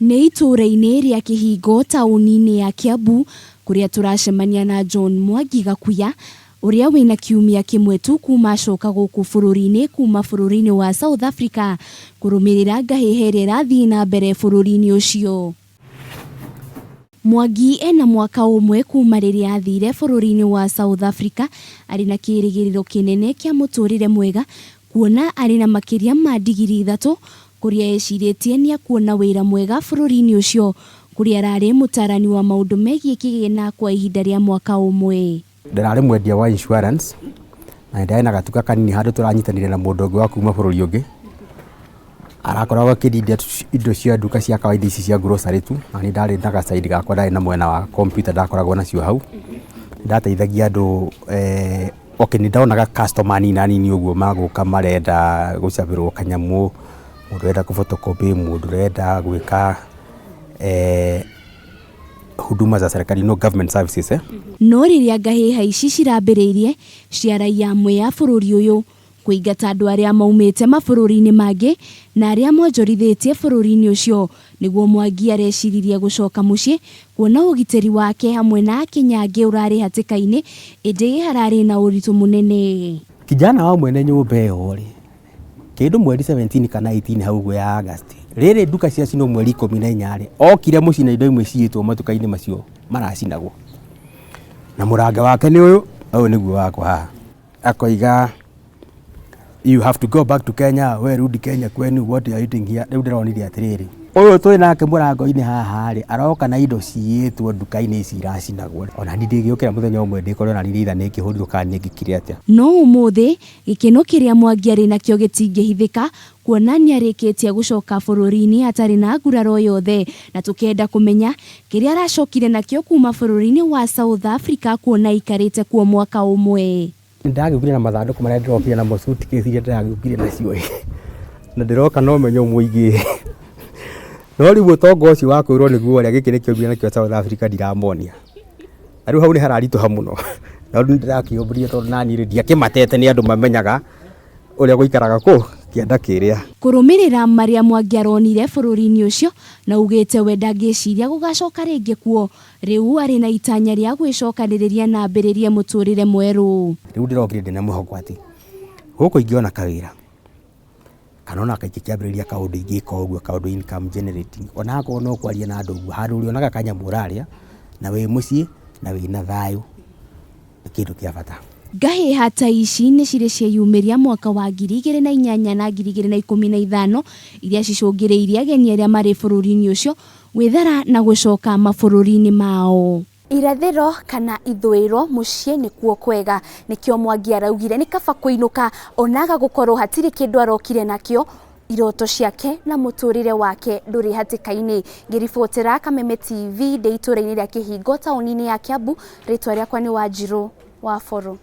Nĩ itũũra-inĩ rĩa Kĩhingo taũni-inĩ ya Kiambu kũrĩa tũracemania na John Mwangi Gakuya ũrĩa wĩna kiumia kĩmwe tu kuma acoka gũkũ bũrũri-inĩ kuma bũrũri-inĩ wa South Africa kũrũmĩrĩra ngahĩha ĩrĩa ĩrathiĩ na mbere bũrũri-inĩ ũcio. Mwangi ena mwaka ũmwe kuma rĩrĩa athire bũrũri-inĩ wa South Africa arĩ na kĩrĩgĩrĩro kĩnene kĩa mũtũrĩre mwega kuona arĩ na makĩria ma ndigiri 3 kũrĩa ecirĩtie nĩ akuona wĩra mwega bũrũri-inĩ ũcio kũrĩa ararĩ mũtarani wa maũndũ megiĩ kĩgĩna kwa ihinda rĩa mwaka ũmwe. Ndĩrarĩ mwendia wa insurance na ndarĩ na gatuka kanini handũ tũranyitanĩire na mũndũ ũngĩ wa kuma bũrũri ũngĩ. Arakoragwo akĩndia indo cia nduka cia kawaida ici cia grocery tu, na niĩ ndarĩ na gacaidi gakwa ndarĩ na mwena wa computer ndakoragwo nacio hau. Ndateithagia andũ okay nĩ ndonaga customer nini nini ũguo magũka marenda gũcabĩrwo kanyamũ, mũndũ ũrenda kũ photocopy, mũndũ ũrenda gwĩka huduma za serikali, no government services. No rĩrĩa ngahĩha ici cirambĩrĩirie cia raia amwe a bũrũri ũyũ kũingata andũ arĩa maumĩte mabũrũri-inĩ mangĩ na arĩa monjorithĩtie bũrũri-inĩ ũcio nĩguo Mwangi areciririe gũcoka mũciĩ kuona ũgitĩri wake hamwe na Akenya angĩ ũrarĩ hatĩka-inĩ ĩndĩ hararĩ na ũritũ mũnene. Kijana wa mwene nyũmba ĩyo rĩ, kĩndũ mweri 17 kana 18 hau ũguo ya August, rĩrĩ nduka ciacinwo mweri 14 rĩ, okire mũciĩ na indo imwe ciyĩtwo matuka-inĩ macio maracinagwo. Na mũrango wake nĩ ũyũ, ũyũ nĩguo wakwa haha. Akoiga you have to go back to Kenya, we rudi Kenya kwenu, what are you doing here? Rĩu ndĩronire atĩrĩrĩ, ũyũ twĩ nake mũrango-inĩ haha rĩ, aroka na indo ciyĩtwo nduka-inĩ ici iracinagwo. Ona niĩ ndĩgĩũkĩra mũthenya ũmwe ndĩkore ona niĩ either nĩ ngĩhũrirwo kana nĩ ngĩkire atĩa. No ũmũthĩ gĩkeno kĩrĩa Mwangi arĩ nakĩo gĩtingĩhithĩka kuona nĩarĩkĩtie gũcoka bũrũri-inĩ atarĩ na nguraro yothe na tũkenda kũmenya kĩrĩa aracokire nakĩo kuma bũrũri-inĩ wa South Africa kuona aikarĩte kuo mwaka ũmwe. Ndagĩũkire na mathandũkũ marĩa ndĩrokire namo, suitcase iria ndĩragĩũkire nacio ĩ, na ndĩroka na ũmenyo mũingĩ. No rĩu ũtonga ũcio wa kwĩrwo nĩguo ũrĩa gĩkĩ nĩkĩo aumire nakĩo South Africa ndiramonia. Na rĩu hau nĩ hararitũha mũno. Na rĩu nĩndĩrakĩũmbũrire tondũ naniĩ rĩ ndiakĩmatete nĩ andũ mamenyaga ũrĩa gũikaraga kũ kĩanda kĩrĩa. Kũrũmĩrĩra marĩa Mwangi aronire bũrũri-inĩ ũcio na ugĩte we ndangĩciria gũgacoka rĩngĩ kuo, rĩu arĩ na itanya rĩa gwĩcokanĩrĩria na ambĩrĩrie mũtũrĩre mwerũ. Rĩu ndĩrokire ndĩna mwĩhoko atĩ gũkũ ingĩona kawĩra kana ona ingĩkĩambĩrĩria kaũndũ ingĩka ũguo kaũndũ income generating, ona akorwo no kwaria na andũ ũguo handũ ũrĩonaga kanyamũ ũrarĩa na wĩ mũciĩ na wĩna thayũ nĩ kĩndũ kĩa bata. Ngahĩha ta ici nĩ cirĩ cieyumĩria mwaka wa 2008 na 2015 iria cicũngĩrĩirie ageni arĩa marĩ bũrũri-inĩ ũcio gwĩthara na gũcoka mabũrũri-inĩ mao. Irathĩro kana ithũĩro mũciĩ nĩkuo kwega, nĩkĩo Mwangi araugire nĩ kaba kũinũka onaga gũkorwo hatirĩ kĩndũ arokire nakĩo, iroto ciake na mũtũrĩre wake ndũrĩ hatĩka-inĩ. Ngĩribotera Kameme TV ndĩ itũũra-inĩ rĩa Kĩhingo taũni-inĩ ya Kiambu, rĩtwa rĩakwa nĩ Wanjirũ wa Boro.